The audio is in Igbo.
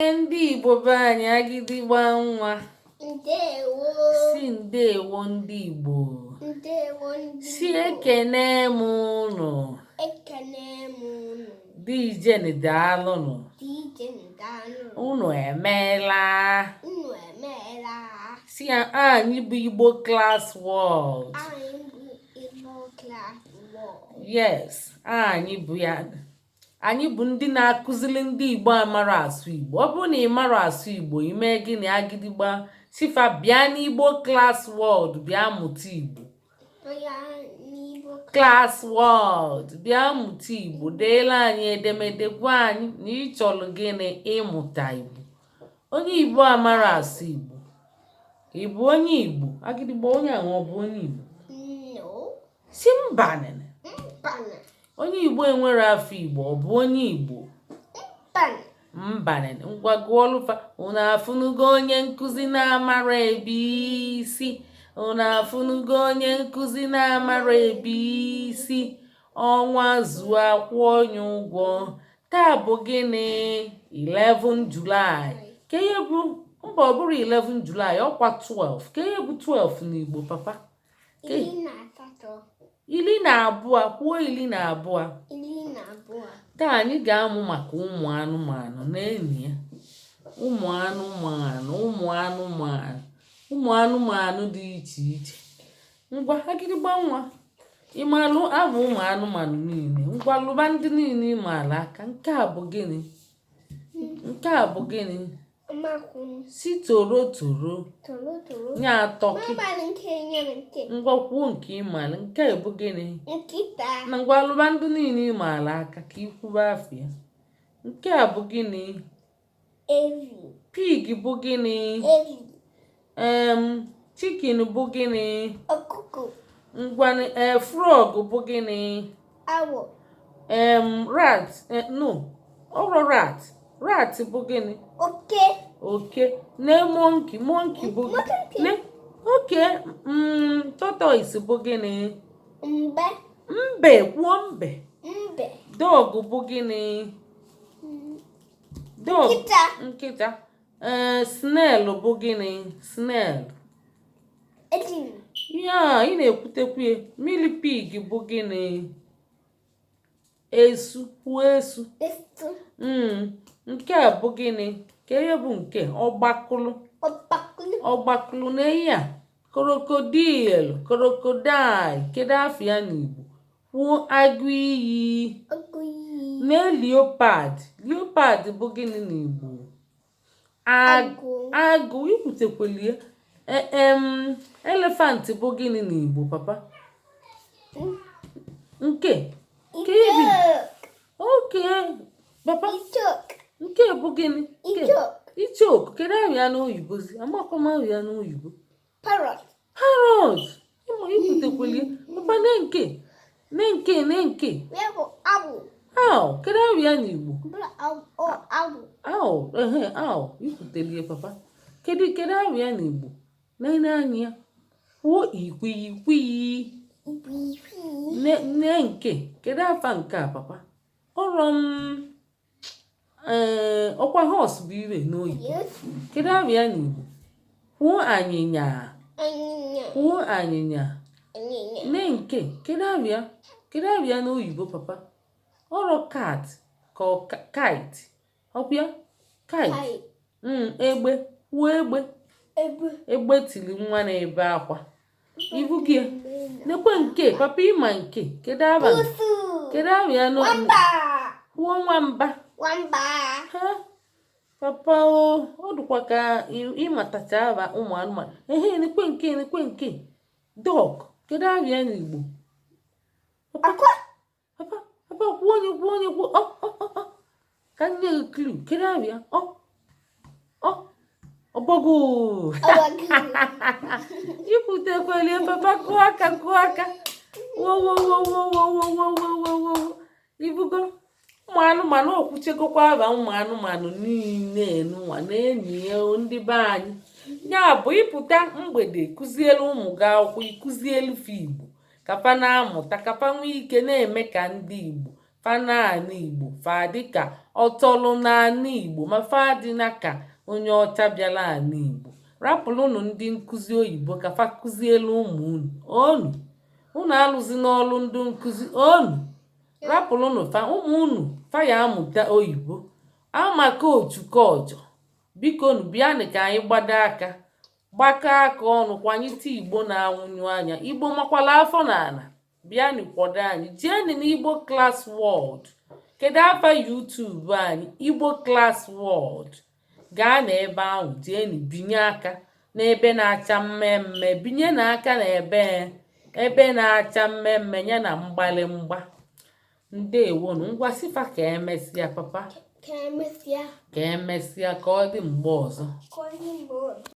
Ndị Igbo be anyị, agịdịgba nwa. Ndewo. Si ndewo ndị Igbo. Ndewo ndị Si Igbo. Ekene m ụnụ. Ekene m unu. Dijeni, daalụnụ. DJ, daalụ. Unu emeela. Unu emeela. Si ya, anyị bụ Igbo Class World. Anyị bụ Igbo Class World. Yes, anyị bụ ya. Anyị bụ ndị na-akụziri ndị Igbo amara asụ Igbo. Ọ bụrụ na ị mara asụ Igbo, ime gịnị? Agịdịgba sifa, bịa n'Igbo Class World, bịa mụta Igbo. Bịa n'Igbo Class World, bịa mụta Igbo. Deela anyị edemede, gwa anyị na ị chọrọ gịnị? Ịmụta Igbo. Onye Igbo amara asụ Igbo, ị bụ onye Igbo? Agịdịgba, onye ahụ ọ bụ onye Igbo? No. Si mba nene. Mbana. Onye Igbo enwere afọ Igbo, ọ bụ onye Igbo? Mbana. Mba nene. Ngwa, gụọlụfa. Unu afụnugo onye nkụzi na-amara ebe isi? Unu afụnugo onye nkụzi na-amara ebe isi? Ọnwa zuo, akwụ onye ụgwọ. Taa bụ gịnị? 11 July. Ka ihe bụ? Mba, ọ bụrụ 11 July, ọkwa 12. Ka ihe bụ 12 n'Igbo, papa? 18. 12. Kwuo 12. 12. Taa anyị ga-amụ maka ụmụ anụmanụ na enyi ya, ụmụ anụmanụ, ụmụ anụmanụ, ụmụ anụmanụ dị iche iche. Ngwa, agịdịgba nwa, ịmalụ abụ ụmụ anụmanụ niile? Ngwa, lụba ndị niile ịmaala aka. Nke a bụ gịnị? Nke a bụ gịnị? Makwu. Si toro toro. Toro toro. Nya turkey. Mama, nke nye nke. Ngwa, kwuo nke ịmaala. Nke a bụ gịnị? Nkịta. Na ngwa, lụba ndị niile ịmaala aka ka ikwube afọ ya. Nke a bụ gịnị? Evi. Pig bụ gịnị? Evi. Chicken bụ gịnị? Ọkụkọ. Ngwanụ, ee, frog bụ gịnị? Awọ. Rat, no, ọrụ rat, rat bụ gịnị? Oke. Oke. Ne monkey, monkey bụ Monkey. Ne oke. Tortoise bụ gịnị? Mbe. Mbe, kwuo mbe. Mbe. Dog bụ gịnị? Dog. Nkịta. Nkịta. Ee, snail bụ gịnị? Snail. Ejin. Ya ị na-ekwutekwu ya. Millipede bụ gịnị? Esu, kwuo esu. Esu. Nke a bụ gịnị? Ka ihe bụ nke ọgbakụlụ? Ọbakulu. Ọgbakụlụ. Na ihe a, crocodile, crocodile, kedu afọ ya n'Igbo? Kwuo agụ iyi. Ọkụ iyi. Na leopard, leopard bụ gịnị n'Igbo? Agụ. Agụ, ikwutekwelie. Elephant bụ gịnị n'Igbo, papa? Nke nke ihe bụ Ichok. Oke, papa. Ichok. Nke bụ gịnị? Ichok. Ichoku. Kedu ahụ ya n'oyibo? Zi amakwa m ahụ ya n'oyibo. Parrot. Parrot, ịma ikwutekwelie, papa. Ne nke, ne nke, ne nke. Ya bụ awụ. Owl, kedu ahụ ya n'Igbo? Bụrụ awụ. Awụ. Owl, ehe, owl, ikwutelie, papa. Kedu ahụ ya n'Igbo? Nene anya ya, kwuo ikwikwii. Ikwiikwi. Ne, ne nke, kedu afa nke a, papa? Ọrọ m, ee, ọkwa horse bụ ire n'oyibo? Yes. Kedu ahụ ya n'Igbo? Kwuo anyịnya. Anyịnya. Kwuo anyịnya. Anyịnya. Ne nke, kedu ahụ ya? Kedu ahụ ya n'oyibo, papa? Ọrọ cat ka ọ kite? Ọkwa kite? Kite. Egbe, kwuo egbe. Egbe. Egbe tiri nwa na-ebe akwa. Ibu gị nekwe nke, papa, ịma nke, kedu aba? Busu. Kedu ahụ ya n'o Nwamba. Kwuo nwamba. Nwamba. Ha, papa, o ọ dịkwa ka ịmatacha aba ụmụ anụmanụ. Ehe, nekwe nke, nekwe nke, dog, kedu ahụ ya n'Igbo, papa? Akwa. Papa, papa, kwuo onye, kwuo onye, kwuo ọ ọ ọ ọ ka m nye gị clue. Kedu ahụ ya? Ọ ọbọgwụ. Ọbọgwụ. Ikwutekwelie, papa. Kụọ aka, kụọ aka. Wo wo wo wo wo wo wo wo wo wo wo. Ibugo ụmụ anụmanụ, okwuchegokwa aba ụmụ anụmanụ niile nụnwa na enyi ya. Ndị be anyị, ya bụ ịpụta mgbede, kụzielu ụmụ gị akwụkwọ, ịkụzielu fa Igbo ka fa na-amụta, ka fa nwee ike na-eme ka ndị Igbo fa na-anụ Igbo, fa dịka Ọtọlụ n'ala Igbo, ma fa adịna ka onye ọcha bịara ala Igbo. Rapụrụnụ ndị nkụzi oyibo ka fa kụzielu ụmụ unu. Onu unu alụzi n'ọlụ ndị nkụzi onu, rapụrụnụ fa. Ụmụ unu fa ya amụta oyibo amaka otu kọjọ. Biko nu, bịanụ ka anyị gbado aka, gbakọ aka ọnụ, kwanyite Igbo na-anwụnyu anya. Igbo makwala afọ n'ala. Bịanụ kwado anyị. Jeeni n'Igbo Class World. Kedu afa YouTube anyị? Igbo Class World. Gaa n'ebe ahụ, jeeni binye aka n'ebe na-acha mmemme. Binye n'aka n'ebe ebe na-acha mmemme ya na mgbalịmgba. Ndewonu. Ngwa, sifa ka emesịa, papa. Ka emesịa. Ka emesịa, ka ọ dị mgbe ọzọ. Ka ọ dị mgbe ọzọ.